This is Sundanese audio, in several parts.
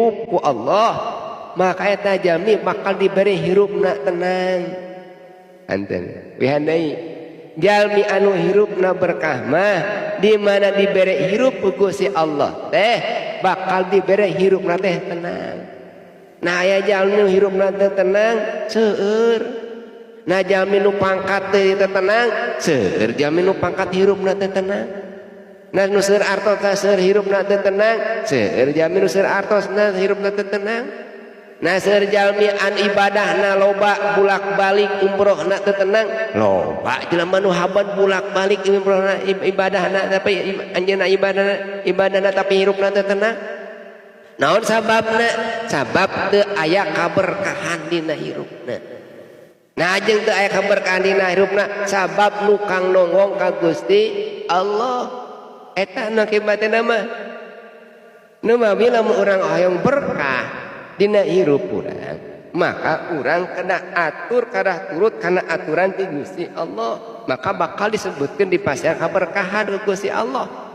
hirup ku Allah, maka eta jalmi bakal dibere hirupna tenang. Anten wihandai jalmi anu hirupna berkah mah di mana dibere hirup ku Gusti Allah teh bakal dibere hirupna teh tenang. Nah, aya jalmi nu hirupna teh tenang seueur. Nah, jalmi nu pangkat teh tenang seueur, jalmi nu pangkat hirupna teh tenang. Nah, nu seueur artos teh seueur hirupna teh tenang seueur, jalmi nu seueur artosna hirupna teh tenang. Nah, seueur jalmi an ibadahna loba, bulak-balik umrohna teh tenang. Loba jelema nu haban bulak-balik umrohna, ibadahna, tapi anjeunna ibadahna tapi hirupna teh tenang. Naon sababna? Sabab teu aya kaberkahan dina hirupna. Nah, jeung teu aya kaberkahan dina hirupna sabab nukang nonggong ka Gusti Allah. Eta nu akibatna mah. Nu mawi lamun urang hoyong berkah dina hirup urang, maka urang kena atur kadah turut kana aturan ti Gusti Allah, maka bakal disebutkeun di pasir kaberkahan ku Gusti Allah.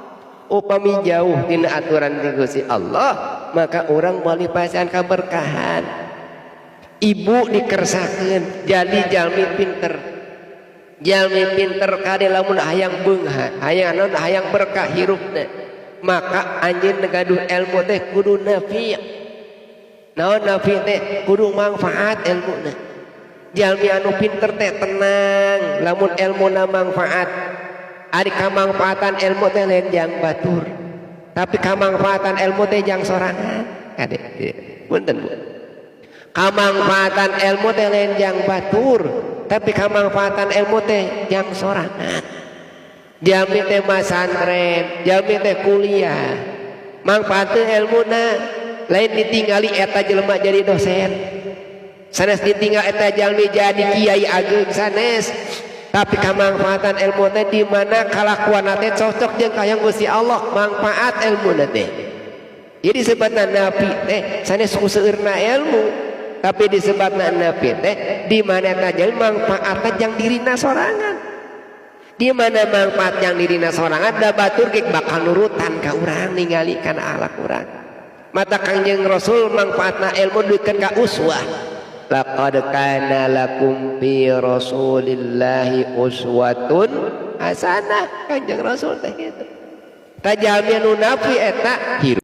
Upami jauh tina aturan ti Gusti Allah, maka urang moal dipasihan kaberkahan. Ibu dikersakeun jadi jalmi pinter. Jalmi pinter kade lamun hayang beunghar, hayang naon, hayang berkah hirupna, maka anjeun gaduh ilmu teh kudu nafi. Naon nafi teh? Kudu manfaat ilmuna. Jalmi anu pinter teh tenang lamun ilmuna manfaat. Ari kamangfaatan ilmu teh lain jang batur, tapi kamangfaatan ilmu teh jang sorangan. Kade punten, Bu, kamangfaatan ilmu teh lain jang batur, tapi kamangfaatan ilmu teh jang sorangan. Jalmi teh masantren, jalmi teh kuliah, manfaatkeun ilmuna lain ditinggali eta jelema jadi dosen sanes, ditinggal eta jalmi jadi kiai ageung sanes, tapi kamangfaatan ilmu teh di mana kalakuan teh cocok jeung kahayang Gusti Allah, manfaat ilmu teh. Jadi disebutna nafi teh sanes ku seueurna ilmu, tapi disebutna nafi teh di mana eta jalmi manfaatna jang dirina sorangan. Di mana manfaat yang dirina sorangan, da batur ge bakal nurutan ka urang, ningali kana akhlak urang. Mata Kangjeng Rasul manfaatna ilmu duikeun ka uswah. Laqad kana lakum fi Rasulillahi uswatun hasanah. Kanjeng Rasul teh kitu. Tah, jalmi anu nafi eta hirup.